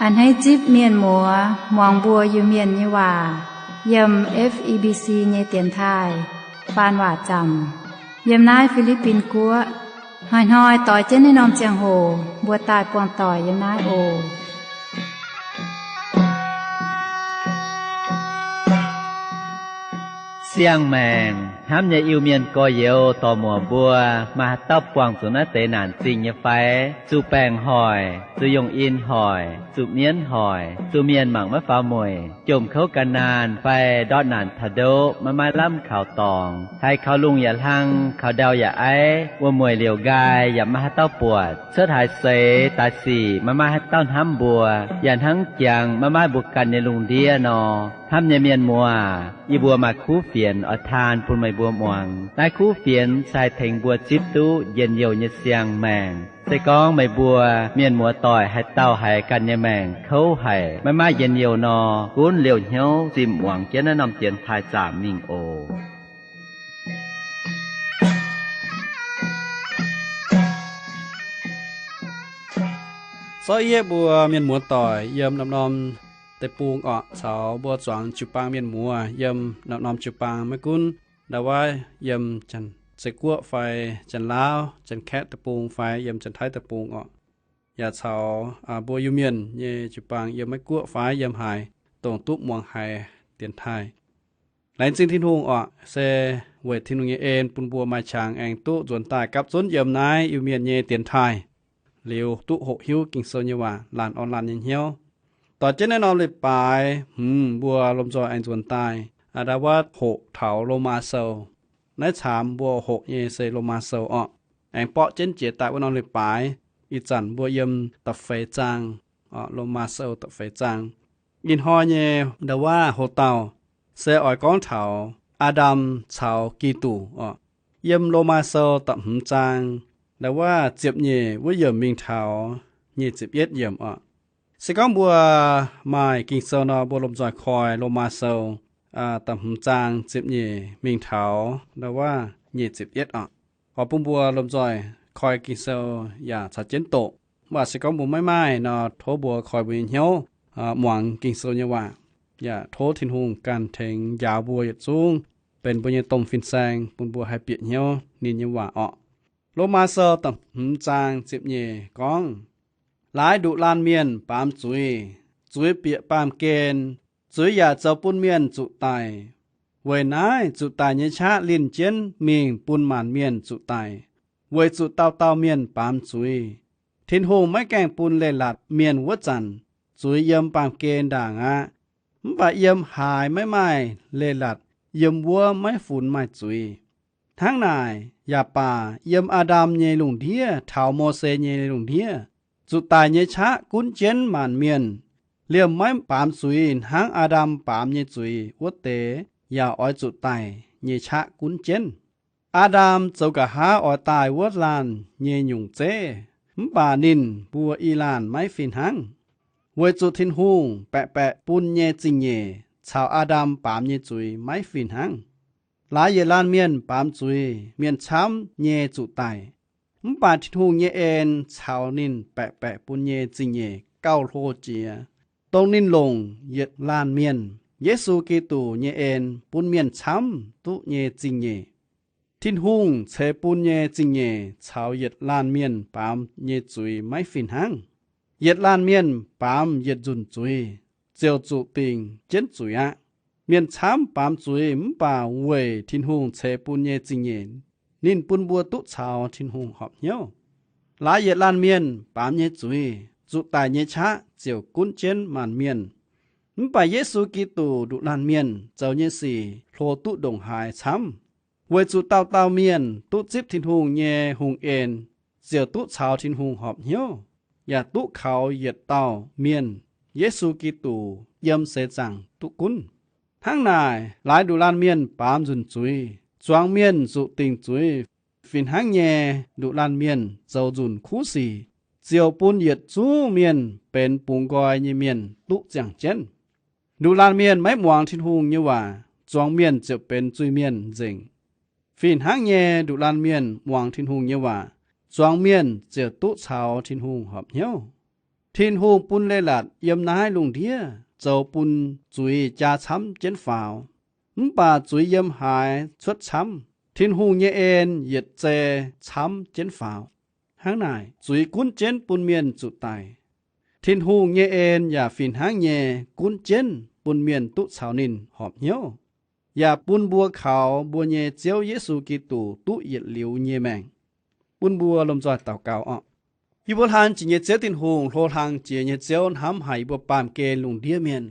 A'hneiv zipv mienh muoz muangx mbuo Iu-Mienh nyei waac yiem F E B C nyei dienx taaih faan waac zaamc yiem naaiv Fi^li^bin Guoqv. Hnoi-hnoi doix jienv naaiv norm ziangh hoc mbuo daaih buangh doic yiem naaiv oc. Siang-maengc hnamv nyei Iu-Mienh gorx-youz dorc-muoc mbuo, maaih haaix dauh buangh zuqc naaiv deix naanc zingh nyei fai? Zuqc baengc hoic, zuqc yongh in hoic, zuqc mienv hoic, zuqc mienh mangc maiv faaux mueic, jomc kouv gan naanh fai ndortv naanc taux ndoqv maiv maaih lamh kaux dorngx, haiz kaux lungh yaac hlang, kaux ndau yaac aiv, wuom-mueic liouc nqaai yaac maiv maaih haaix dauh buatc, cuotv haaix seix daaih sic maiv maaih haaix dauh hnamv mbuo, yaac hnangv jangx maiv maaih mbuo ganh nyei lungh ndiev nor, hnamv nyei mienh muoz, yie mbuo maaih kuv fienx oix taan bun meih mbuo muangx. Naaiv kuv fienx se haih tengx mbuo zipv duqv njien-youh nyei siang-maengc. Se gorngv meih mbuo mienh muoz-doic haaix dauh haiz ganh nyei maengc kouv haic, maiv maaih njien-youh nor, gunv liouh hnyouv zimh muangx jienv naaiv norm dienx taaih zaamc mingh oc. Sortv yie mbuo mienh muoz-doic yiem norm-norm deic-bung orqc, caux mbuo zuangx jiu-baang mienh muoz yiem norm-norm jiu-baang, maiv gunv ndau wuov yiem Janx-Zeiv Guoqv fai Janx-Laauv, Janx-Kaeqv deic-bung fai yiem Janx-Taiv deic-bung orqc, yaac caux mbuo Iu-Mienh nyei jiu-baang yiem Meiv Guoqv fai yiem haaix, dongh duqv muangx haiz dienx taaih. Laengz zingh Tin-Hungh orqc, se weic Tin-Hungh nyei en bun mbuo maaih qangx aengx duqv nzuonx daaih gapv zunv yiem naaiv Iu-Mienh nyei dienx taaih, liuz duqv hoqc hiuv Ging-Sou nyei waac laanh orn laanh nyei hnyouv. Doix jienv naaiv norm leiz-baaix hmz mbuo lomh nzoih aengx nzuonx daaih aa ndau wuov hoqc taux Lomaa Sou. Naaiv caamx mbuo hoqc nyei se Lomaa Sou orqc. Aengx borqv jienv jiex daaih wuov norm leiz-baaix, ih zanc mbuo yiem da'feix zaang, Lomaa Sou da'feix zaang. Ih hnoi nyei ndau wuov hoc-dauh se oix gorngv taux Aa^ndam caux Giduc orqc. Yiem Lomaa Sou da'hmz zaang, ndau wuov ziepc nyeic wuov yiemc mingh taux nyic ziepc yietv yiemc orqc. Se gorngv mbuo maaih Ging-Sou nor, mbuo lomh nzoih koi Lomaa Sou da'hmz zaang ziepc nyeic mingh taux ndau wuov nyic ziepc yietv orqc. Oix bun mbuo lomh nzoih koi Ging-Sou yaac caux jienv doqc. Mv baac se gorngv mbuo maiv maaih nor, tov mbuo koi mbuo nyei hnyouv muangx Ging-Sou nyei waac, yaac tov Tin-Hungh ganh tengx njaaux mbuo yietc zungv, benx mbuo nyei domh fin-saeng, bun mbuo haih bieqc hnyouv ninh nyei waac orqc. Lomaa Sou da'hmz zaang ziepc nyeic gorngv, Laaix nduqc laanh mienh baamz zuiz, zuiz bieqc baamh gen, zuiz yaac zoux bun mienh zuqc daic. Weic naaiv zuqc daic nyei qaqv linh jienv mingh bun maanc mienh zuqc daic, weic zuqc dauh dauh mienh baamz zuiz. Tin-Hungh maiv gaengh bun leiz-latc mienh wuov zanc, zuiz yiem baamh gen ndaangc aqv. Mv baac yiem haaix maiv maaih leiz-latc, yiem wuov maiv funx maaih zuiz. Hnangv naaic, yaac baac yiem Aa^ndam nyei lungh ndiev taux Mose nyei lungh ndiev, zuqc daic nyei qaqv gunv jienv maanc mienh. Liemh maiv baamz zuiz hnangv Aa^ndam baamz nyei zuiz wuov deix yaac oix zuqc daic nyei qaqv gunv jienv. Aa^ndam zoux nqa'haav oix daaih wuov laanh nyei nyungc zeiv, mv baac ninh mbuo i laanh maiv fih hnangv. Weic zuqc Tin-Hungh baeqc baeqc bun nyei zingh nyeic caux Aa^ndam baamz nyei zuiz maiv fih hnangv. Laaix yietc laanh mienh baamz zuiz, mienh camv nyei zuqc daic. Mv baac Tin-Hungh nyei en caux ninh baeqc baeqc bun nyei zingh nyeic gauh hlo jiex, dongh ninh longc yietc laanh mienh, Yesu Giduc, nyei en bun mienh camv duqv nyei zingh nyeic. Tin-Hungh ceix bun nyei zingh nyeic caux yietc laanh mienh baamz nyei zuiz maiv fih hnangv. Yietc laanh mienh baamz yietc nzunc zuiz, ziouc zuqc dingc jienv zuiz aqv. Mienh camv baamz zuiz mv baac weic Tin-Hungh ceix bun nyei zingh nyeic, ninh bun mbuo duqv caux Tin-Hungh horpc hnyouv. Laaix yietc laanh mienh baamz nyei zuiz, zuqc daic nyei qaqv ziouc gunv jienv maanc mienh. Mv baac Yesu Giduc nduqc laanh mienh zoux nyei sic hlo duqv ndongc haaix camv, weic zuqc dauh dauh mienh duqv zipv Tin-Hungh nyei hungh en, ziouc duqv caux Tin-Hungh horpc hnyouv, yaac duqv kaux yietc dauh mienh, Yesu Giduc, yiem seix zaangc duqv gunv. Hnangv naaic, laaix nduqc laanh mienh baamz nzunc zuiz, zuangx mienh zuqc dingc zuiz. Fih hnangv nyei, nduqc laanh mienh zoux nzunc kuv sic, ziouc bun yietc zungv mienh benx bungx nqoi nyei mienh duqv ziangh jienv. Nduqc laanh mienh maiv muangx Tin-Hungh nyei waac, zuangx mienh ziouc benx zuiz-mienh nzengc. Fih hnangv nyei, nduqc laanh mienh muangx Tin-Hungh nyei waac, zuangx mienh ziouc duqv caux Tin-Hungh horpc hnyouv. Tin-Hungh bun leiz-latc yiem naaiv lungh ndiev zoux bun zuiz jaa camv jienv faaux. Mv baac zuiz yiem haaix cuotv camv, Tin-Hungh nyei en yietc zei camv jienv faaux. Hnangv naaic, zuiz gunv jienv bun mienh zuqc daic. Tin-Hungh nyei en yaac fih hnangv nyei gunv jienv bun mienh duqv caux ninh horpc hnyouv, yaac bun mbuo kaux mbuo nyei Ziouv Yesu Giduc duqv yietc liuz nyei maengc. Bun mbuo lomh nzoih daux gaux orqc. Yie mbuo hlang jiex nyei Ziouv Tin-Hungh, hlo hlang jiex nyei Ziouv, hnamv haic yie mbuo baamh gen lungh ndiev mienh.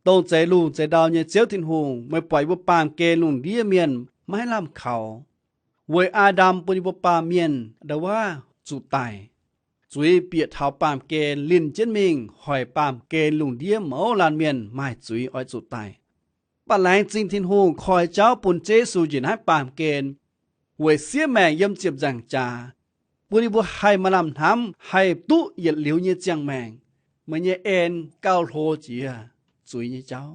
Dongh zeix lungh zeix ndau nyei Ziouv Tin-Hungh, meih buatc yie mbuo baamh gen lungh ndiev mienh maiv lamh kaux. Weic Aa^ndam bun yie mbuo baamh mienh ndau wuov zuqc daic. Zuiz bieqc taux baamh gen linh jienv mingh hoic baamh gen lungh ndiev mouz laanh mienh maaih zuiz oix zuqc daic. Mv baac laengz zingh Tin-Hungh koi jauv bun Ziouv Yesu njiec naaiv baamh gen, weic siev maengc yiem ziepc nzaangc jaax, bun yie mbuo haih maaih lamh hnamv haih duqv yietc liuz nyei ziangh maengc. Meih nyei en gauh hlo jiex zuiz nyei jauv.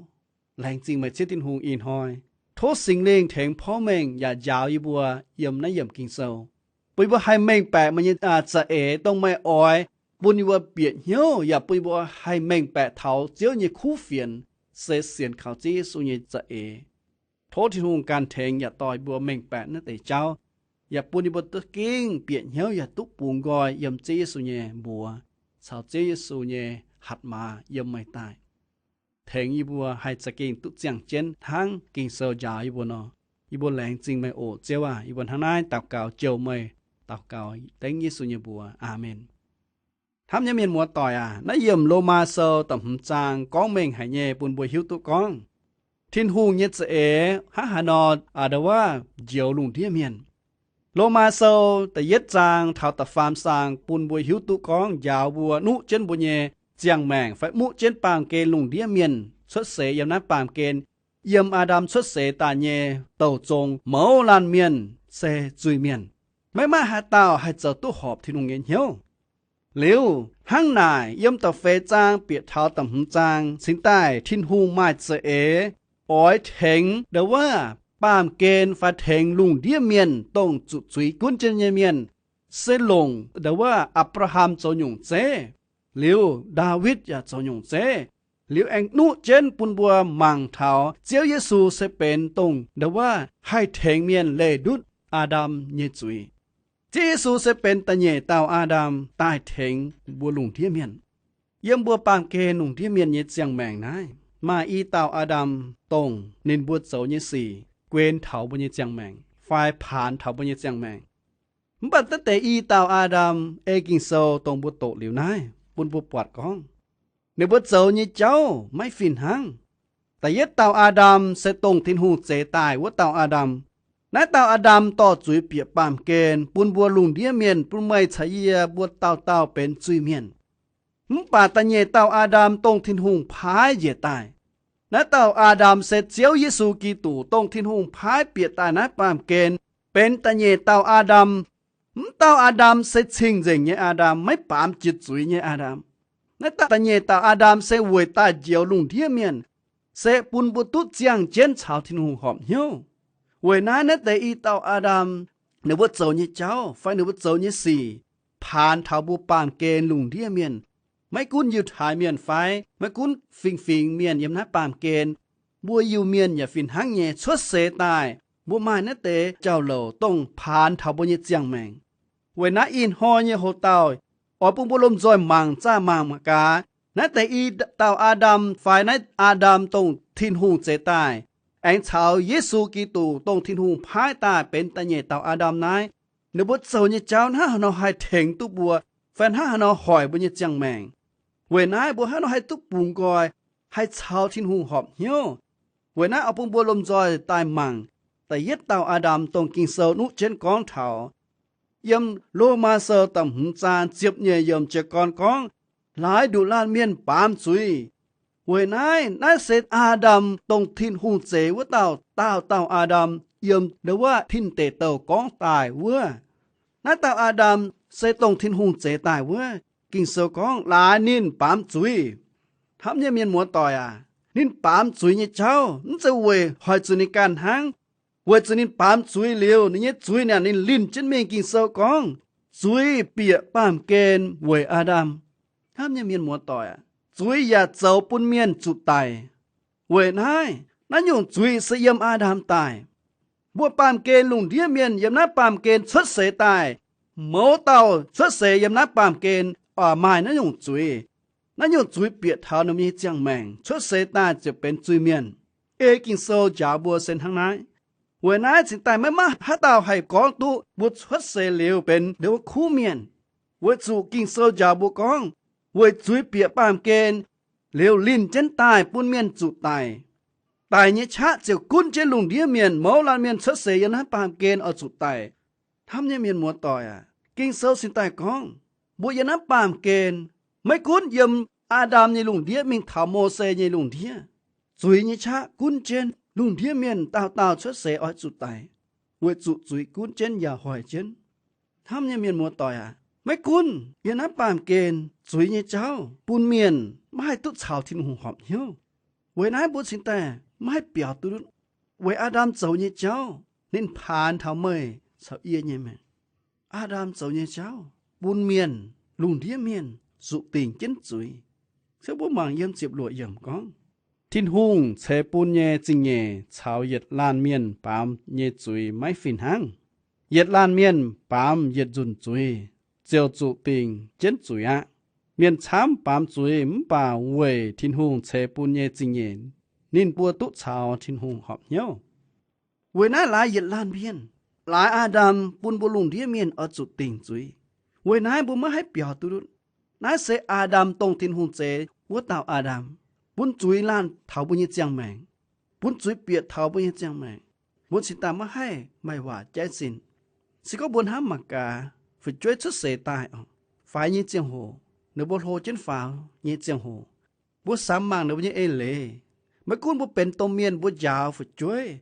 Laengz zingh meih Ziouv Tin-Hungh ih hnoi. Tov Singx Lingh tengx porv mengh yaac njaaux yie mbuo yiem naaiv yiemc Ging-Sou, bun yie mbuo haih mengh baeqc meih nyei za'eix dongh meih oix bun yie mbuo bieqc hnyouv, yaac bun yie mbuo haih mengh baeqc taux Ziouv nyei kuv fienx se sienx kaux Ziouv Yesu nyei za'eix. Tov Tin-Hungh ganh tengx yaac dorh yie mbuo mengh baeqc naaiv deix jauv, yaac bun yie mbuo duqv gengh bieqc hnyouv yaac duqv bungx nqoi yiem Ziouv Yesu nyei mbuox, caux Ziouv Yesu nyei hatc maaz yiem meih daaih. Tengx yie mbuo haih za'gengh duqv ziangh jienv hnangv Ging-Sou njaaux yie mbuo nor. Yie mbuo laengz zingh meih oc, Ziouv aac. Yie mbuo hnangv naaiv daux gaux jouh meih, daux gaux dengv Yesu nyei mbuox. Aamen. Hnamv nyei mienh muoz-doic aac, naaiv yiemc Lomaa Sou da'hmz zaang gorngv mengh haic nyei bun mbuo hiuv duqv gorngv Tin-Hungh nyei za'eix hnangv haaix nor a'ndau wuov njoux lungh ndiev mienh. Lomaa Sou da'yietv zaang taux da'faam zaang bun mbuo hiuv duqv gorngv njaaux mbuo nuqv jienv mbuo nyei ziangh maengc fai muqv jienv baamh gen lungh ndiev mienh cuotv seix yiem naaiv baamh gen, yiem Aa^ndam cuotv seix daaih nyei douh zong mouz laanh mienh se zuiz mienh. Maiv maaih haaix dauh haih zoux duqv horpc Tin-Hungh nyei hnyouv. Liuz hnangv naaic, yiem da'feix zaang bieqc taux da'hmz zaang cingx daaih Tin-Hungh maaih za'eix oix tengx ndau wuov baamh gen fai tengx lungh ndiev mienh dongh zuqc zuiz gunv jienv nyei mienh, se longc ndau wuov Apc^laa^ham zoux nyungc zeiv, liuz Ndaawitv yaac zoux nyungc zeiv, liuz aengx nuqv jienv bun mbuo mangc taux Ziouv Yesu se benx dongh ndau wuov haih tengx mienh leih ndutv Aa^ndam nyei zuiz. Ziouv Yesu se benx da'nyeic dauh Aa^ndam daaih tengx mbuo lungh ndiev mienh. Yiem mbuo baamh gen lungh ndiev mienh nyei ziangh maengc naaiv, maaih i dauh Aa^ndam dongh ninh mbuo zoux nyei sic guen taux mbuo nyei ziangh maengc fai paanx taux mbuo nyei ziangh maengc. Mv baac naaiv deix i dauh Aa^ndam ei Ging-Sou dongh mbuo doqc liuz naaiv bun mbuo buatc gorngv ninh mbuo zoux nyei jauv maiv fih hnangv. Da'yietv dauh Aa^ndam se dongh Tin-Hungh zeix daaih wuov dauh Aa^ndam. Naaiv dauh Aa^ndam dorh zuiz bieqc baamh gen bun mbuo lungh ndiev mienh, bun meih caux yie mbuo dauh dauh benx zuiz-mienh. Mv baac da'nyeic dauh Aa^ndam dongh Tin-Hungh paaiv njiec daaih. Naaiv dauh Aa^ndam se Ziouv Yesu Giduc, dongh Tin-Hungh paaiv bieqc daaih naaiv baamh gen, benx da'nyeic dauh Aa^ndam. Mv dauh Aa^ndam se cing-nzengc nyei Aa^ndam, maiv baamz jiex zuiz nyei Aa^ndam. Naaiv dauh da'nyeic dauh Aa^ndam se weic daaih njoux lungh ndiev mienh, se bun mbuo duqv ziangh jienv caux Tin-Hungh horpc hnyouv. Weic naaiv, naaiv deix i dauh Aa^ndam, ninh mbuo zoux nyei jauv fai ninh mbuo zoux nyei sic paanx taux mbuo baamh gen lungh ndiev mienh. Maiv gunv Yiutai Mienh fai maiv gunv fingx-fingx mienh yiem naaiv baamh gen, mbuo Iu-Mienh yaac fih hnangv nyei. Cuotv seix daaih mbuo maaih naaiv deix jauv-louc dongh paanx taux mbuo nyei ziangh maengc. Weic naaiv ih hnoi nyei hoc-dauh oix bun mbuo lomh nzoih mangc zaah mangc gaax, naaiv deix i dauh Aa^ndam fai naaiv Aa^ndam dongh Tin-Hungh zeix daaih, aengx caux Yesu Giduc dongh Tin-Hungh paaiv daaih benx da'nyeic dauh Aa^ndam naaiv, ninh mbuo zoux nyei jauv hnangv haaix nor haih tengx duqv mbuo, fai hnangv haaix nor hoic mbuo nyei ziangh maengc. Weic naaiv mbuo hnangv haaix nor haih duqv bungx nqoi, haih caux Tin-Hungh horpc hnyouv. Weic naaiv oix bun mbuo lomh nzoih daaih mangc da'yietv dauh Aa^ndam dongh Ging-Sou nuqv jienv gorngv taux. Yiem Lomaa Sou da'hmz zaang ziepc nyeic yiemc jiez gorn gorngv, laaix nduqc laanh mienh baamz zuiz. Weic naaiv, naaiv se Aa^ndam dongh Tin-Hungh zeix wuov dauh, dauh dauh Aa^ndam yiem ndau wuov Tin Deic Douh gorngv daaih wuov. Naaiv dauh Aa^ndam se dongh Tin-Hungh zeix daaih wuov. Ging-Sou gorngv laaix ninh baamz zuiz. Hnamv nyei mienh muoz-doic aac, ninh baamz zuiz nyei jauv mv zeiz weic hoic zuqc ninh ganh hnangv. Weic zuqc ninh baamz zuiz liuz, ninh nyei zuiz naaic ninh linh jienv mingh. Ging-Sou gorngv, zuiz bieqc baamh gen weic Aa^ndam. Hnamv nyei mienh muoz-doic aac, zuiz yaac zoux bun mienh zuqc daic. Weic naaiv, naaiv nyungc zuiz se yiem Aa^ndam daaih. Mbuo baamh gen lungh ndiev mienh yiem naaiv baamh gen cuotv seix daaih, mouz dauh cuotv seix yiem naaiv baamh gen maaih naaiv nyungc zuiz. Naaiv nyungc zuiz bieqc taux ninh mbuo nyei ziangh maengc, cuotv seix daaih ziouc benx zuiz mienh. Ei Ging-Sou njaaux mbuo se hnangv naaiv. Weic naaiv cingx daaih maiv maaih haaix dauh haih gorngv duqv mbuo cuotv seix liuz benx ndongc wuov kuv mienh. Weic zuqc Ging-Sou njaaux mbuo gorngv, weic zuiz bieqc baamh gen liuz linh jienv daaih bun mienh zuqc daic. Daic nyei qaqv ziouc gunv jienv lungh ndiev mienh, mouz laanh mienh cuotv seix yiem naaiv baamh gen oix zuqc daic. Hnamv nyei mienh muoz-doic aac, Ging-Sou cingx daaih gorngv, mbuo yiem naaiv baamh gen, maiv gunv yiem Aa^ndam nyei lungh ndiev mingh taux Mose nyei lungh ndiev, zuiz nyei qaqv gunv jienv lungh ndiev mienh dauh dauh cuotv seix oix zuqc daic, weic zuqc zuiz gunv jienv yaac hoic jienv. Hnamv nyei mienh muoz-doic aac, maiv gunv yiem naaiv baamh gen zuiz nyei jauv bun mienh maiv haih duqv caux Tin-Hungh horpc hnyouv. Weic naaiv mbuo cingx daaih maiv haih biaux duqv ndutv. Weic Aa^ndam zoux nyei jauv ninh paanx taux meih caux yie nyei maengc. Aa^ndam zoux nyei jauv bun mienh, lungh ndiev mienh zuqc dingc jienv zuiz. Se mbuo mangc yiem ziepc luoqc yiemc gorngv, Tin-Hungh ceix bun nyei zingh nyeic caux yietc laanh mienh baamz nyei zuiz maiv fih hnangv. Yietc laanh mienh baamz yietc nzunc zuiz ziouc zuqc dingc jienv zuiz aqv. Mienh camv baamz zuiz mv baac weic Tin-Hungh ceix bun nyei zingh nyeic ninh mbuo duqv caux Tin-Hungh horpc hnyouv. Weic naaiv laaix yietc laanh mienh, laaix Aa^ndam bun mbuo lungh ndiev mienh oix zuqc dingc zuiz. Weic naaiv mbuo maiv haih biaux duqv ndutv. Naaiv se Aa^ndam dongh Tin-Hungh zeix wuov dauh Aa^ndam, bun zuiz laanh taux mbuo nyei ziangh maengc, bun zuiz bieqc taux mbuo nyei ziangh maengc. Mbuo cingx daaih maiv haih maaih waac jaiv sin. Se gorngv mbuo hnamv mangc gaax, fu'jueiv cuotv seix daaih oc, faix nyei ziangh hoc, ninh mbuo hlo jienv faaux nyei ziangh hoc, mbuo samx mangc ninh mbuo nyei eix leiz. Maiv gunv mbuo benx domh mienh mbuo njaaux fu'jueiv,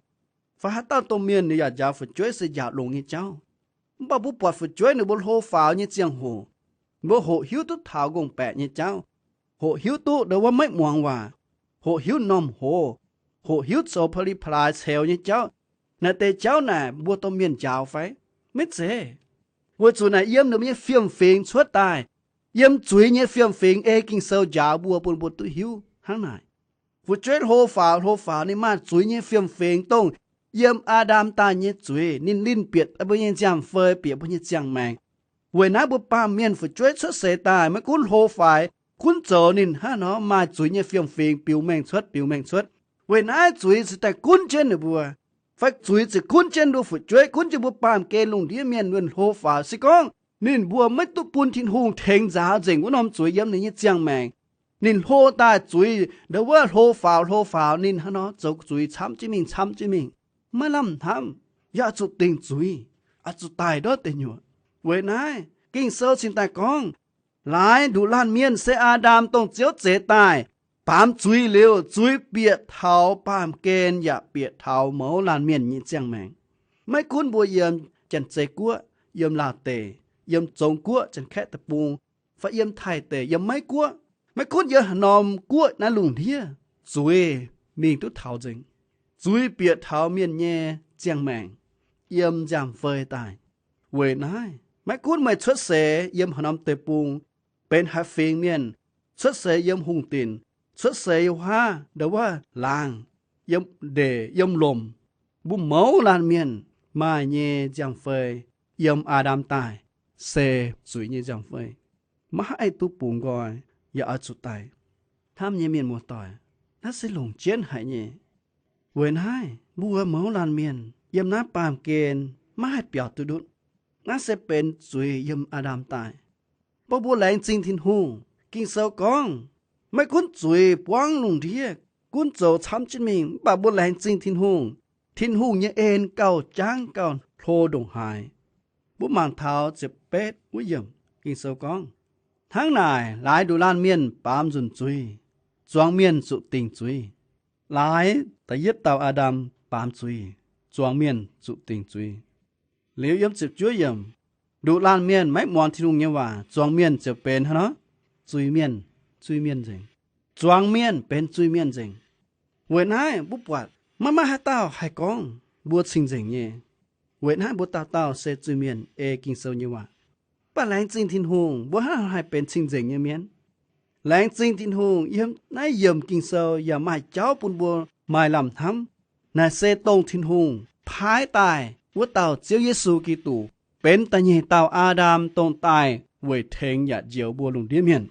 fai haaix dauh domh mienh ninh yaac njaaux fu'jueiv se njaaux longx nyei jauv. Mv baac mbuo buatc fu'jueiv ninh mbuo hlo faaux nyei ziangh hoc, mbuo hoqc hiuv duqv taux ngongh baeqc nyei jauv, hoqc hiuv duqv ndongc wuov maiv muangx waac, hoqc hiuv m'normh hoz, hoqc hiuv zoux pa'li pa'laaix ceux nyei jauv. Naaiv deix jauv naaic mbuo domh mienh njaaux fai? Maiv zeiz. Weic zuqc naaic yiem ninh mbuo nyei fiem-fingx cuotv daaih. Yiem zuiz nyei fiem-fingx ei Ging-Sou njaaux mbuo bun mbuo duqv hiuv hnangv naaic. Fu'jueiv hlo faaux hlo faaux ninh maaih zuiz nyei fiem-fingx dongh yiem Aa^ndam daaih nyei zuiz ninh linh bieqc mbuo nyei nziaamv-fei, bieqc mbuo nyei ziangh maengc. Weic naaiv mbuo baamh mienh fu'jueiv cuotv seix daaih maiv gunv hlo faaux, gunv zoux ninh hnangv nor maaih zuiz nyei fiem-fingx biux mengh cuotv, biux mengh cuotv. Weic naaiv zuiz ziouc daaih gunv jienv ninh mbuo, fai zuiz ziouc gunv jienv nduov fu'jueiv, gunv jienv mbuo baamh gen lungh ndiev mienh, ninh hlo faaux. Se gorngv ninh mbuo maiv duqv bun Tin-Hungh tengx nzaaux nzengc wuov norm zuiz yiem ninh nyei ziangh maengc, ninh hlo daaih zuiz ndongc wuov hlo faaux hlo faaux, ninh hnangv nor zoux zuiz camv jienv mingh, camv jienv mingh, maiv lamh hnamv, yaac zuqc dingc zuiz, oix zuqc daic ndortv deic nyuoqc. Weic naaiv Ging-Sou cingx daaih gorngv, laaix nduqc laanh mienh se Aa^ndam dongh Ziouv zeix daaih baamz zuiz liuz, zuiz bieqc taux baamh gen yaac bieqc taux mouz laanh mienh nyei ziangh maengc. Maiv gunv mbuo yiem Janx-Zei Guoqv, yiem Laauh deic, yiem Zong Guoqv, Janx-Kaeqv Deic-Bung, fai yiem Taiv deic, yiem Meiv Guoqv, maiv gunv yiem haaix norm guoqv naaiv lungh ndiev, zuiz mingh duqv taux nzengc. Zuiz bieqc taux mienh nyei ziangh maengc yiem nziaamv-fei daaih. Weic naaiv maiv gunv meih cuotv seix yiem haaix norm deic-bung, benx haaix fingx mienh, cuotv seix yiem hungh dinc, cuotv seix yiem huaav ndau wuov laangz, yiem ndeic, yiem lomc, mbuo mouz laanh mienh maaih nyei nziaamv-fei yiem Aa^ndam daaih se zuiz nyei nziaamv-fei. Maiv haih duqv bungx nqoi, yaac oix zuqc daic. Hnamv nyei mienh muoz-doic, naaiv se longc jienv haic nyei. Weic naaiv mbuo mouz laanh mienh yiem naaiv baamh gen maiv haih biaux duqv ndutv. Naaiv se benx zuiz yiem Aa^ndam daaih. Mv baac mbuo laengz zingh Tin-Hungh. Ging-Sou gorngv, maiv gunv zuiz buangv lungh ndiev, gunv zoux camv jienv mingh, mv baac mbuo laengz zingh Tin-Hungh. Tin-Hungh nyei en gauh jangv gauh hlo ndongc haaix. Mbuo mangc taux ziepc betv wuov yiemc, Ging-Sou gorngv, hnangv naaic, laaix nduqc laanh mienh baamz nzunc zuiz, zuangx mienh zuqc dingc zuiz. Laaix da'yietv dauh Aa^ndam baamz zuiz, zuangx mienh zuqc dingc zuiz. Liuz yiem ziepc juov yiemc, nduqc laanh mienh maiv muangx Tin-Hungh nyei waac, zuangx mienh ziouc benx hnangv nor zuiz-mienh, zuiz-mienh nzengc. Zuangx mienh benx zuiz-mienh nzengc. Weic naaiv mbuo buatc maiv maaih haaix dauh haih gorngv mbuo cing-nzengc nyei. Weic naaiv mbuo dauh dauh se zuiz-mienh ei Ging-Sou nyei waac. Mv baac laengz zingh Tin-Hungh, mbuo hnangv haih benx cing-nzengc nyei mienh. Laengz zingh Tin-Hungh, yiem naaiv yiemc Ging-Sou yaac maaih jauv bun mbuo maaih lamh hnamv. Naaic se dongh Tin-Hungh paaiv daaih wuov dauh Ziouv Yesu Giduc, benx da'nyeic dauh Aa^ndam, dongh daaih weic tengx yaac njoux mbuo lungh ndiev mienh.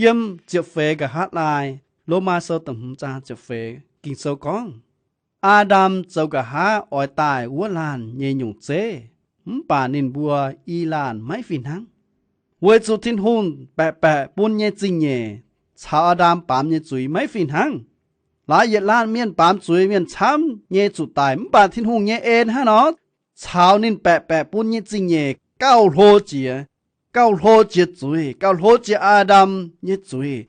Yiem ziepc feix nqa'haav laai, Lomaa Sou da'hmz zaang ziepc feix, Ging-Sou gorngv, Aa^ndam zoux nqa'haav oix daaih wuov laanh nyei nyungc zeiv, mv baac ninh mbuo i laanh maiv fih hnangv. Weic zuqc Tin-Hungh baeqc baeqc bun nyei zingh nyeic caux Aa^ndam baamz nyei zuiz maiv fih hnangv. Laaix yietc laanh mienh baamz zuiz mienh camv nyei zuqc daic, mv baac Tin-Hungh nyei en hnangv nor, caux ninh baeqc baeqc bun nyei zingh nyeic gauh hlo jiex, gauh hlo jiex zuiz, gauh hlo jiex Aa^ndam nyei zuiz.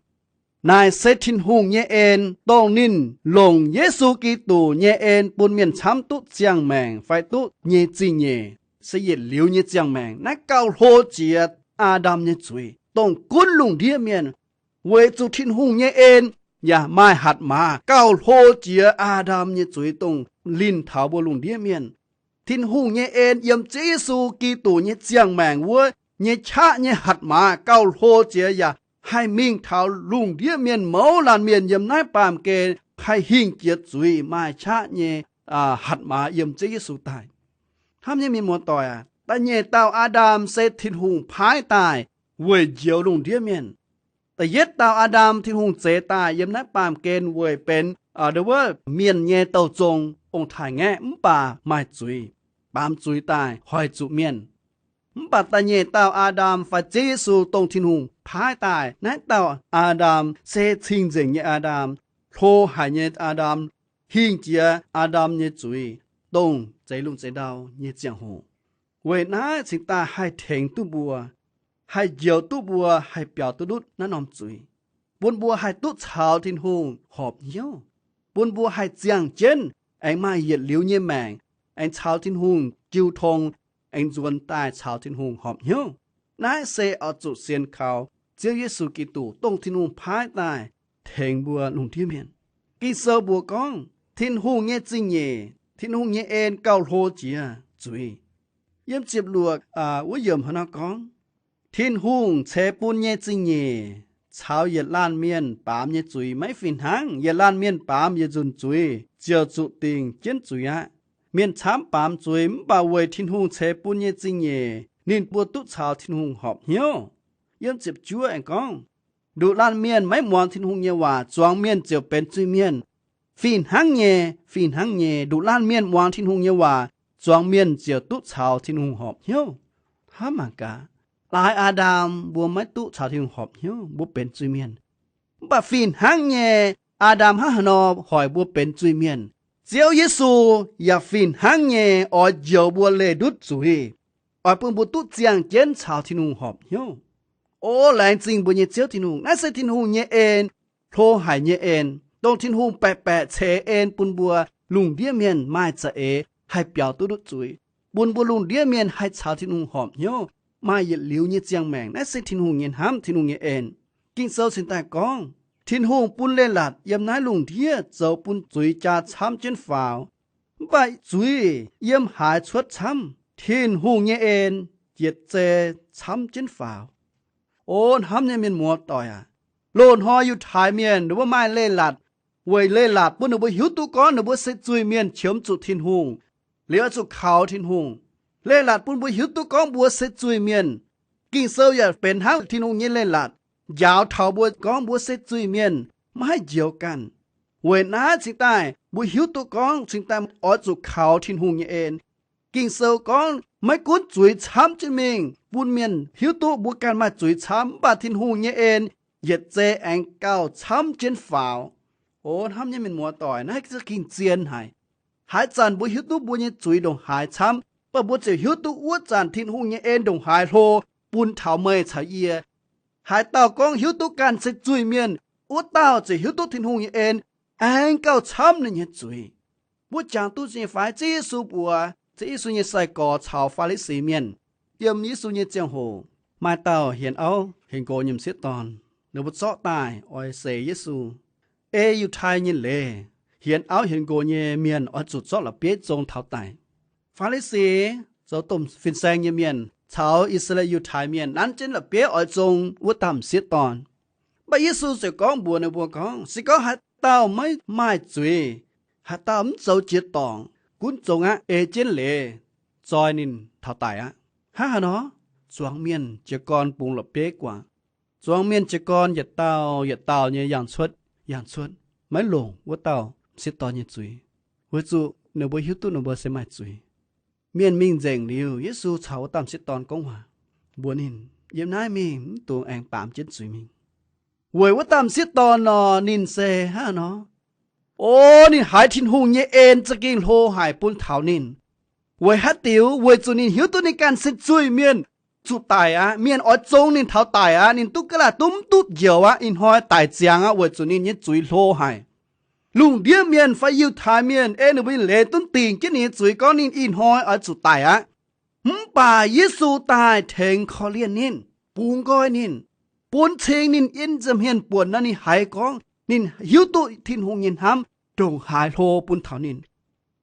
Naaic se Tin-Hungh nyei en, dongh ninh longc Yesu Giduc nyei en bun mienh camv duqv ziangh maengc fai duqv nyei zingh nyeic, se yietc liuz nyei ziangh maengc. Naaiv gauh hlo jiex Aa^ndam nyei zuiz, dongh gunv lungh ndiev mienh. Weic zuqc Tin-Hungh nyei en yaac maaih hatc maaz gauh hlo jiex Aa^ndam nyei zuiz, dongh linh taux mbuo lungh ndiev mienh. Tin-Hungh nyei en yiem Ziouv Yesu Giduc nyei ziangh maengc wuov nyei qaqv nyei hatc maaz gauh hlo jiex yaac haih mingh taux lungh ndiev mienh mouz laanh mienh yiem naaiv baamh gen haih hingh jiex zuiz, maaih qaqv nyei hatc maaz yiem Ziouv Yesu daaih. Hnamv nyei mienh muoz-doic aac, da'nyeic dauh Aa^ndam se Tin-Hungh paaiv daaih weic njoux lungh ndiev mienh. Da'yietv dauh Aa^ndam Tin-Hungh zeix daaih yiem naaiv baamh gen weic benx wuov mienh nyei douh zong, ong-taaix-ngaeqv, mv baac maaih zuiz, baamz zuiz daaih hoic zuqc mienh. Mv baac da'nyeic dauh Aa^ndam fai Ziouv Yesu dongh Tin-Hungh paaiv daaih, naaiv dauh Aa^ndam se cing-nzengc nyei Aa^ndam, hlo haic nyei Aa^ndam, hingh jiex Aa^ndam nyei zuiz, dongh zeix lungh zeix ndau nyei ziangh hoc. Weic naaiv cingx daaih haih tengx duqv mbuo, haih njoux duqv mbuo, haih biaux duqv ndutv naaiv norm zuiz, bun mbuo haih duqv caux Tin-Hungh horpc hnyouv, bun mbuo haih ziangh jienv aengx maaih yietc liuz nyei maengc, aengx caux Tin-Hungh jiu tong, aengx nzuonx daaih caux Tin-Hungh horpc hnyouv. Naaiv se oix zuqc sienx kaux Ziouv Yesu Giduc, dongh Tin-Hungh paaiv daaih tengx mbuo lungh ndiev mienh. Ging-Sou mbuox gorngv Tin-Hungh nyei zingh nyeic, Tin-Hungh nyei en gauh hlo jiex zuiz. Yiem ziepc luoqc wuov yiemc hnangv nor gorngv, Tin-Hungh ceix bun nyei zingh nyeic caux yietc laanh mienh baamz nyei zuiz maiv fih hnangv. Yietc laanh mienh baamz yietc nzunc zuiz ziouc zuqc dingc jienv zuiz aqv. Mienh camv baamz zuiz mv baac weic Tin-Hungh ceix bun nyei zingh nyeic ninh mbuo duqv caux Tin-Hungh horpc hnyouv. Yiem ziepc juov aengx gorngv, nduqc laanh mienh maiv muangx Tin-Hungh nyei waac, zuangx mienh ziouc benx zuiz-mienh. Fih hnangv nyei, fih hnangv nyei, nduqc laanh mienh muangx Tin-Hungh nyei waac, zuangx mienh ziouc duqv caux Tin-Hungh horpc hnyouv. Hnamv mangc gaax, laaix Aa^ndam mbuo maiv duqv caux Tin-Hungh horpc hnyouv, mbuo benx zuiz-mienh. Mv baac fih hnangv nyei, Aa^ndam hnangv haaix nor hoic mbuo benx zuiz-mienh, Ziouv Yesu yaac fih hnangv nyei oix njoux mbuo leih ndutv zuiz, oix bun mbuo duqv ziangh jienv caux Tin-Hungh horpc hnyouv. O laengz zingh mbuo nyei Ziouv Tin-Hungh. Naaiv se Tin-Hungh nyei en, hlo haic nyei en, dongh Tin-Hungh baeqc baeqc ceix en bun mbuo lungh ndiev mienh maaih za'eix haih biaux duqv ndutv zuiz, bun mbuo lungh ndiev mienh haih caux Tin-Hungh horpc hnyouv, maaih yietc liuz nyei ziangh maengc. Naaiv se Tin-Hungh nyei hnamv, Tin-Hungh nyei en. Ging-Sou cingx daaih gorngv, Tin-Hungh bun leiz-latc yiem naaiv lungh ndiev zoux bun zuiz jaa camv jienv faaux, mv baac zuiz yiem haaix cuotv camv, Tin-Hungh nyei en yietc zei camv jienv faaux. O hnamv nyei mienh muoz-doic aac, loz-hnoi Yiutai Mienh ninh mbuo maaih leiz-latc, weic leiz-latc bun ninh mbuo hiuv duqv gorngv ninh mbuo se zuiz-mienh qiemx zuqc Tin-Hungh, liuz oix zuqc kaux Tin-Hungh. Leiz-latc bun mbuo hiuv duqv gorngv mbuo se zuiz-mienh. Ging-Sou yaac benx hnangv Tin-Hungh nyei leiz-latc, njaaux taux mbuo gorngv mbuo se zuiz-mienh, maiv haih njoux ganh. Weic naaiv cingx daaih mbuo hiuv duqv gorngv cingx daaih oix zuqc kaux Tin-Hungh nyei en. Ging-Sou gorngv maiv gunv zuiz camv jienv mingh bun mienh hiuv duqv mbuo ganh maaih zuiz camv, mv baac Tin-Hungh nyei en yietc zei aengx gauh camv jienv faaux. O hnamv nyei mienh muoz-doic, naaiv za'gengh zien haic. Haaix zanc mbuo hiuv duqv mbuo nyei zuiz ndongc haaix camv, mv baac mbuo ziouc hiuv duqv wuov zanc Tin-Hungh nyei en ndongc haaix hlo bun taux meih caux yie. Haaix dauh gorngv hiuv duqv ganh se zuiz-mienh, wuov dauh ziouc hiuv duqv Tin-Hungh nyei en aengx gauh camv ninh nyei zuiz. Mbuo jangx duqv nyei fai? Ziouv Yesu mbuox, Ziouv Yesu nyei sai-gorx caux Faa^li^si Mienh. Yiem Yesu nyei ziangh hoc, maaih dauh hienx auv hienx nqox nyei m'sieqv dorn, ninh mbuo zorqv daaih oix seix Yesu. Ei Yiutai nyei leiz, hienx auv hienx nqox nyei mienh oix zuqc zorqv la'bieiv zong taux daic. Faa^li^si, zoux domh fin-saeng nyei mienh, caux I^saa^laa^en Yiutai Mienh nanv jienv la'bieiv oix zong wuov dauh m'sieqv dorn. Mv baac Yesu ziouc gorngv mbuox ninh mbuo gorngv, Se gorngv haaix dauh maiv maaih zuiz, haaix dauh mv zoux jiex dorngc, gunv zong aqv, ei jienv leiz zoi ninh taux daic aqv. Hnangv haaix nor? Zuangx mienh jiez gorn bungx la'bieiv guangc. Zuangx mienh jiez gorn yietc dauh yietc dauh nyei yangh cuotv, yangh cuotv, maiv longc wuov dauh m'sieqv dorn nyei zuiz, weic zuqc ninh mbuo hiuv duqv ninh mbuo se maaih zuiz. Mienh mingh nzengc liuz, Yesu caux wuov dauh m'sieqv dorn gorngv waac, mbuox ninh, Yiem naaiv mingh, mv dungx aengx baamz jienv zuiz mingh. Weic wuov dauh m'sieqv dorn nor, ninh se hnangv haaix nor? O, ninh haiz Tin-Hungh nyei en za'gengh hlo haic bun taux ninh. Weic haaix diuc? Weic zuqc ninh hiuv duqv ninh ganh se zuiz-mienh, zuqc daic aqv. Mienh oix zong ninh taux daic aqv. Ninh duqv ga'naaiv duqv mv duqv njoux aqv. Ih hnoi daic ziangx aqv, weic zuqc ninh nyei zuiz hlo haic. Lungh ndiev mienh fai Yiutai Mienh ei ninh mbuo nyei leiz duqv dingc jienv ninh nyei zuiz, gorngv ninh ih hnoi oix zuqc daic aqv. Mv baac Yesu daaih tengx korv-lienh ninh, bungx nqoi ninh, bun cing ninh yiem nza'hmien buonc nor, ninh haiz gorngv ninh hiuv duqv Tin-Hungh nyei hnamv ndongc haaix hlo bun taux ninh.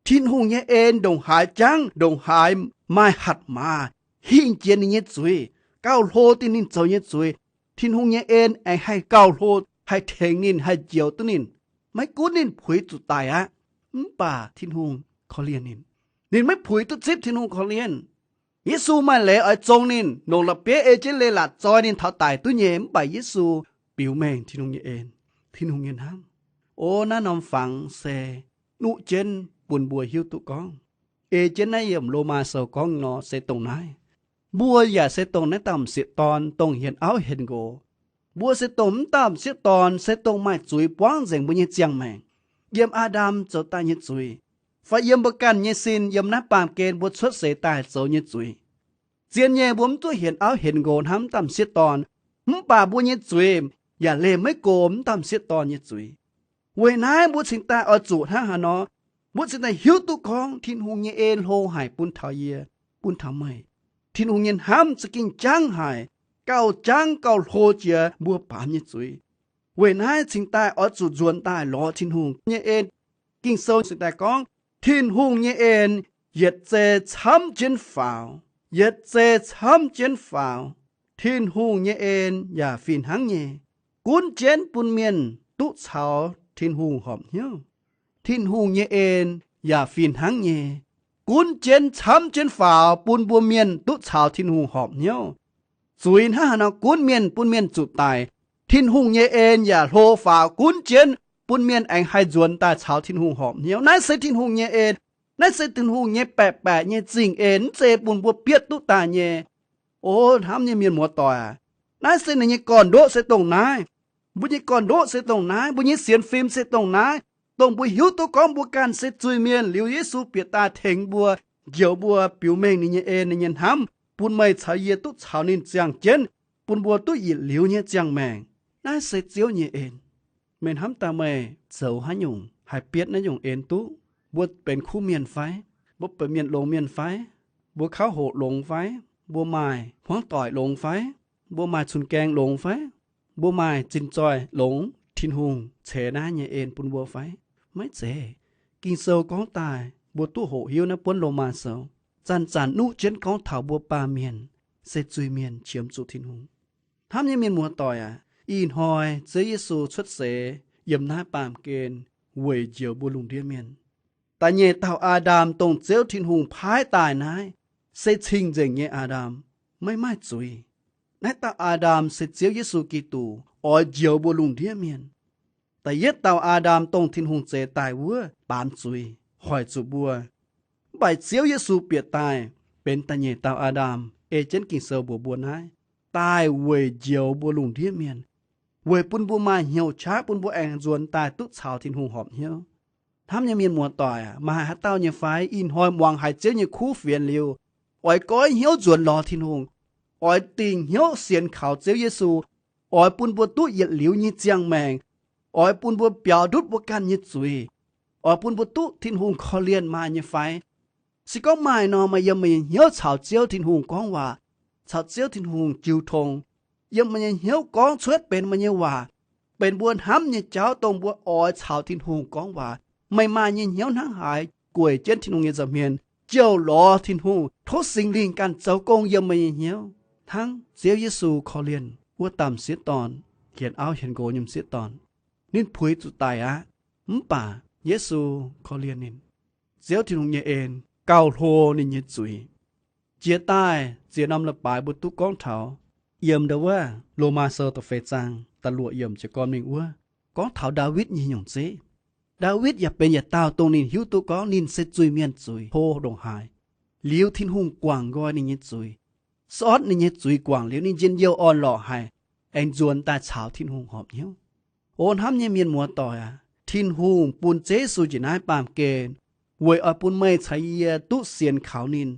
Tin-Hungh nyei en ndongc haaix jangv, ndongc haaix maaih hatc maaz hingh jiex ninh nyei zuiz, gauh hlo dingh ninh zoux nyei zuiz. Tin-Hungh nyei en aengx haih gauh hlo, haih tengx ninh, haih njoux duqv ninh. Maiv gunv ninh puix zuqc daic aqv, mv baac Tin-Hungh korv-lienh ninh. Ninh maiv puix duqv zipv Tin-Hungh korv-lienh. Yesu maaih leiz oix zong ninh, longc la'bieiv ei jienv leiz-latc zoi ninh taux daic duqv nyei, mv baac Yesu biux mengh Tin-Hungh nyei en, Tin-Hungh nyei hnamv. O, naaiv norm fangx se nuqv jienv bun mbuo hiuv duqv gorngv, ei jienv naaiv yiem Lomaa Sou gorngv nor se dongh naaiv. Mbuo yaac se dongh naaiv dauh m'sieqv dorn, dongh hienx auv hienx nqox. Mbuo se dongh mv dauh m'sieqv dorn, se dongh maaih zuiz buangv nzengc mbuo nyei ziangh maengc, yiem Aa^ndam zoux daaih nyei zuiz, fai yiem mbuo ganh nyei sin, yiem naaiv baamh gen mbuo cuotv seix daaih zoux nyei zuiz. Zien nyei, mbuo mv duqv hienx auv hienx nqox hnangv mv dauh m'sieqv dorn, mv baac mbuo nyei zuiz yaac leih maiv go mv dauh m'sieqv dorn nyei zuiz. Weic naaiv mbuo cingx daaih oix zuqc hnangv haaix nor? Mbuo cingx daaih hiuv duqv gorngv Tin-Hungh nyei en hlo haic bun taux yie, bun taux meih. Tin-Hungh nyei hnamv za'gengh jangv haic, gauh jangv gauh hlo jiex mbuo baamz nyei zuiz. Weic naaiv cingx daaih oix zuqc nzuonx daaih lorz Tin-Hungh nyei en. Ging-Sou cingx daaih gorngv, Tin-Hungh nyei en yietc zei camv jienv faaux, yietc zei camv jienv faaux. Tin-Hungh nyei en yaac fih hnangv nyei, gunv jienv bun mienh duqv caux Tin-Hungh horpc hnyouv. Tin-Hungh nyei en yaac fih hnangv nyei, gunv jienv camv jienv faaux bun mbuo mienh duqv caux Tin-Hungh horpc hnyouv. Zuiz hnangv haaix nor gunv mienh, bun mienh zuqc daic, Tin-Hungh nyei en yaac hlo faaux gunv jienv bun mienh aengx haih nzuonx daaih caux Tin-Hungh horpc hnyouv. Naaiv se Tin-Hungh nyei en. Naaiv se Tin-Hungh nyei baeqc baeqc nyei zingh en, mv zeiz bun mbuo bietv duqv daaih nyei. O hnamv nyei mienh muoz-doic aac, naaiv se ninh nyei gorn-ndoqv se dongh naaiv. Mbuo nyei gorn-ndoqv se dongh naaiv. Mbuo nyei sienx fim se dongh naaiv, dongh mbuo hiuv duqv gorngv mbuo ganh se zuiz-mienh liuz, Yesu bieqc daaih tengx mbuo, njoux mbuo, biux mengh ninh nyei en, ninh nyei hnamv, bun meih caux yie duqv caux ninh ziangh jienv, bun mbuo duqv yietc liuz nyei ziangh maengc. Naaiv se Ziouv nyei en. Meih hnamv daaih meih zoux haaix nyungc haih bietv naaiv nyungc en duqv? Mbuo benx kuv mienh fai? Mbuo benx mienh longx mienh fai? Mbuo kauv hoqc longx fai? Mbuo maaih hmuangv doic longx fai? Mbuo maaih cun-gaeng longx fai? Mbuo maaih zinh zoih longx, Tin-Hungh ceix naaiv nyei en bun mbuo fai? Maiv zeiz. Ging-Sou gorngv daaih mbuo duqv hoqc hiuv naaiv buonv Lomaa Sou, zanc-zanc nuqv jienv gorngv taux mbuo baamh mienh se zuiz-mienh qiemx zuqc Tin-Hungh. Hnamv nyei mienh muoz-doic aac, ih hnoi Ziouv Yesu cuotv seix yiem naaiv baamh gen weic njoux mbuo lungh ndiev mienh. Da'nyeic dauh Aa^ndam, dongh Ziouv Tin-Hungh paaiv daaih naaiv, se cing-nzengc nyei Aa^ndam, maiv maaih zuiz. Naaiv dauh Aa^ndam se Ziouv Yesu Giduc oix njoux mbuo lungh ndiev mienh. Da'yietv dauh Aa^ndam, dongh Tin-Hungh zeix daaih wuov, baamz zuiz, hoic zuqc mbuo. Mv baac Ziouv Yesu bieqc daaih benx da'nyeic dauh Aa^ndam, ei jienv Ging-Sou mbuox mbuo naaiv, daaih weic njoux mbuo lungh ndiev mienh, weic bun mbuo maaih hnyouv qaqv, bun mbuo aengx nzuonx daaih duqv caux Tin-Hungh horpc hnyouv. Hnamv nyei mienh muoz-doic aac, maaih haaix dauh nyei fai ih hnoi muangx haiz Ziouv nyei kuv fienx liuz, oix goiv hnyouv nzuonx lorz Tin-Hungh, oix dingc hnyouv sienx kaux Ziouv Yesu, oix bun mbuo duqv yietc liuz nyei ziangh maengc, oix bun mbuo biaux ndutv mbuo ganh nyei zuiz, oix bun mbuo duqv Tin-Hungh korv-lienh maaih nyei fai? Se gorngv maaih nor, meih yiem meih nyei hnyouv caux Ziouv Tin-Hungh gorngv waac, caux Ziouv Tin-Hungh jiu tong, yiem meih nyei hnyouv gorngv cuotv benx meih nyei waac, benx mbuo hnamv nyei jauv, dongh mbuo oix caux Tin-Hungh gorngv waac. Meih maaih nyei hnyouv hnangv haaix, gueic jienv Tin-Hungh nyei nza'hmien, jouh lorz Tin-Hungh, tov Singx Lingh ganh zoux gong yiem meih nyei hnyouv, hnangv Ziouv Yesu korv-lienh wuov dauh m'sieqv dorn. hienx auv hienx nqox nyei m'sieqv dorn. Ninh puix zuqc daic aqv, mv baac Yesu korv-lienh ninh. Ziouv Tin-Hungh nyei en gauh hlo ninh nyei zuiz. Jiex daaih ziex norm leiz-baaix mbuo duqv gorngv taux yiem ndau wuov Lomaa Sou da'feix zaang da'luoqc yiemc jiez gorn mingh wuov, gorngv taux Ndaawitv nyei nyungc zeiv. Ndaawitv yaac benx yietc dauh dongh ninh hiuv duqv gorngv ninh se zuiz-mienh zuiz hlo ndongc haaix. Liuz Tin-Hungh guangc nqoi ninh nyei zuiz, sortv ninh nyei zuiz guangc liuz, ninh njien-youh orn-lorqc haic, aengx nzuonx daaih caux Tin-Hungh horpc hnyouv. O hnamv nyei mienh muoz-doic aac, Tin-Hungh bun Ziouv Yesu njiec naaiv baamh gen weic oix bun meih caux yie duqv sienx kaux ninh,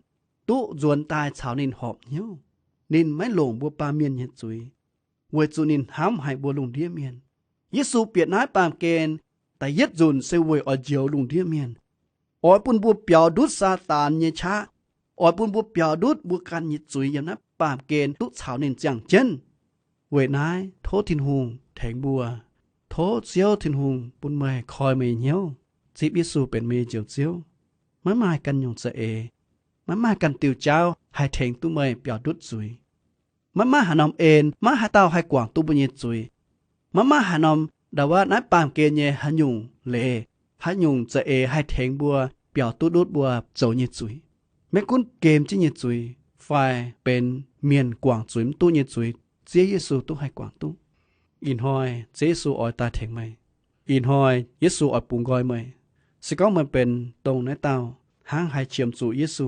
duqv nzuonx daaih caux ninh horpc hnyouv. Ninh maiv longc mbuo baamh mienh nyei zuiz, weic zuqc ninh hnamv haic mbuo lungh ndiev mienh. Yesu bieqc naaiv baamh gen da'yietv nzunc se weic oix njoux lungh ndiev mienh, oix bun mbuo biaux ndutv Saadaan nyei qaqv, oix bun mbuo biaux ndutv mbuo ganh nyei zuiz yiem naaiv baamh gen duqv caux ninh ziangh jienv. Weic naaiv tov Tin-Hungh tengx mbuo. Tov Ziouv Tin-Hungh bun meih koi meih nyei hnyouv, zipv Yesu benx meih nyei Njoux Ziouv. Maiv maaih ganh nyungc za'eix, maiv maaih ganh diuh jaauv haih tengx duqv meih biaux ndutv zuiz. Maiv maaih haaix norm en, maiv haaix dauh haih guangc duqv mbuo nyei zuiz. Maiv maaih haaix norm ndau wuov naaiv baamh gen nyei haaix nyungc leiz, haaix nyungc za'eix haih tengx mbuo biaux duqv ndutv mbuo zoux nyei zuiz. Maiv gunv gem jienv nyei zuiz fai benx mienh guangc zuiz mv duqv nyei zuiz, Ziouv Yesu duqv haih guangc duqv. Ih hnoi Ziouv Yesu oix daaih tengx meih. Ih hnoi Yesu oix bungx nqoi meih. Se gorngv meih benx dongh naaiv dauh hnangv haih qiemx zuqc Yesu,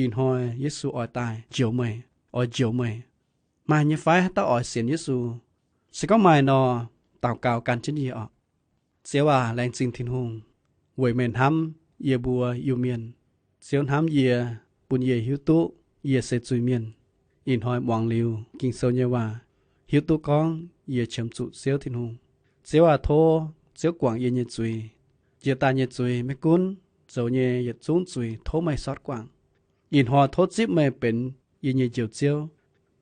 ih hnoi Yesu oix daaih njoux meih, oix njoux meih. Maaih nyei fai haaix dauh oix sienx Yesu? Se gorngv maaih nor, daux gaux gan jienv yie orqc. Ziouv aac, laengz zingh Tin-Hungh weic meih hnamv yie mbuo Iu-Mienh. Ziouv hnamv yie, bun yie hiuv duqv yie se zuiz-mienh. Ih hnoi muangx liuz Ging-Sou nyei waac, hiuv duqv gorngv yie qiemx zuqc Ziouv Tin-Hungh. Ziouv aac, tov Ziouv guangc yie nyei zuiz. Jiex daaih nyei zuiz maiv gunv, zoux nyei yietc zungv zuiz tov meih sortv guangc. Ih hnoi tov zipv meih benx yie nyei Njoux Ziouv.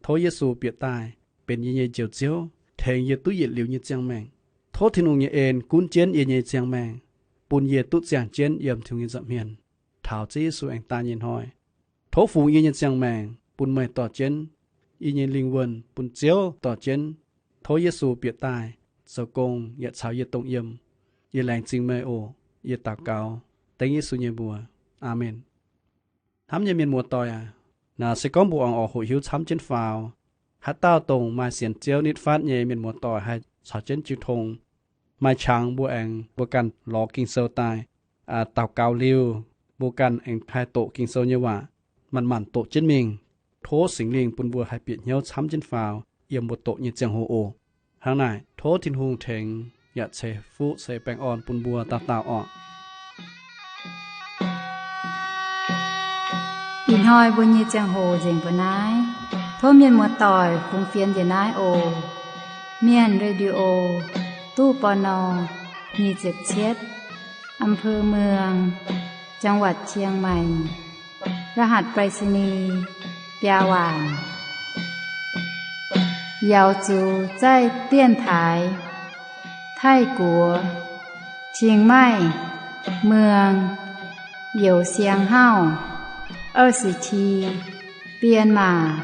Tov Yesu bieqc daaih benx yie nyei Njoux Ziouv, tengx yie duqv yietc liuz nyei ziangh maengc. Tov Tin-Hungh nyei en gunv jienv yie nyei ziangh maengc, bun yie duqv ziangh jienv yiem Tin-Hungh nyei nza'hmien taux Ziouv Yesu aengx daaih nyei hnoi. Tov fungx yie nyei ziangh maengc bun meih dorh jienv, yie nyei lingh wuonh bun Ziouv dorh jienv. Tov Yesu bieqc daaih zoux gong yaac caux yie dongh yiem. Yie laengz zingh meih oc. Yie daux gaux dengv Yesu nyei mbuox. Aamen. Hnamv nyei mienh muoz-doic aac, naaic se gorngv mbuo oix hoqc hiuv camv jienv faaux, haaix dauh dongh maaih sienx Ziouv nitv fatv nyei mienh muoz-doic haih caux jienv jiu tong, maaih qangx mbuo aengx mbuo ganh lorz Ging-Sou daaih, daux gaux liuz, mbuo ganh aengx haih doqc Ging-Sou nyei waac, manc-manc doqc jienv mingh. Tov Singx Lingh bun mbuo haih bieqc hnyouv camv jienv faaux yiem mbuo doqc nyei ziangh hoc oc. Hnangv naaic, tov Tin-Hungh tengx yaac ceix fuqv ceix baengh orn bun mbuo dauh dauh orqc. Ih hnoi mbuo nyei ziangh hoc nzengc mbuo naaiv. Tov mienh muoz-doic fungx fienx njiec naaiv oc. Mienh Radio, ตู้ ปณ. nyic ziepc cietv, อำเภอเมือง จังหวัดเชียงใหม่ รหัสไปรษณีย์ biaa waanc. 瑶族在电台 Taiv-Guoqv, Chiang Mai, Muang, Youh Siang Hauv, 二十七, Bienh Maac,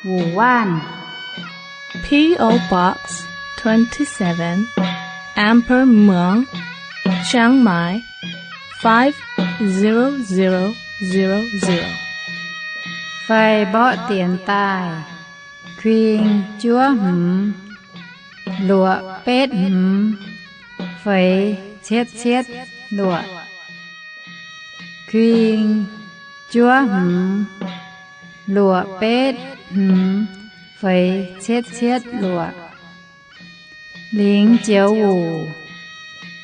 Wuonh Waanc. P O Box twenty-seven, Amber Muang, Chiang Mai, five zero zero zero zero. Fai mborqv dienx daaih, kuing juov hmz, luoqc betv hmz, feix cietv cietv luoqc. Kuing juov hmz, luoqc betv hmz, feix cietv cietv luoqc. 零九五,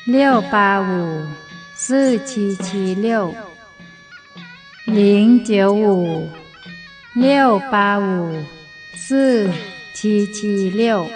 六八五, 四七七六. 零九五, 六八五, 四七七六.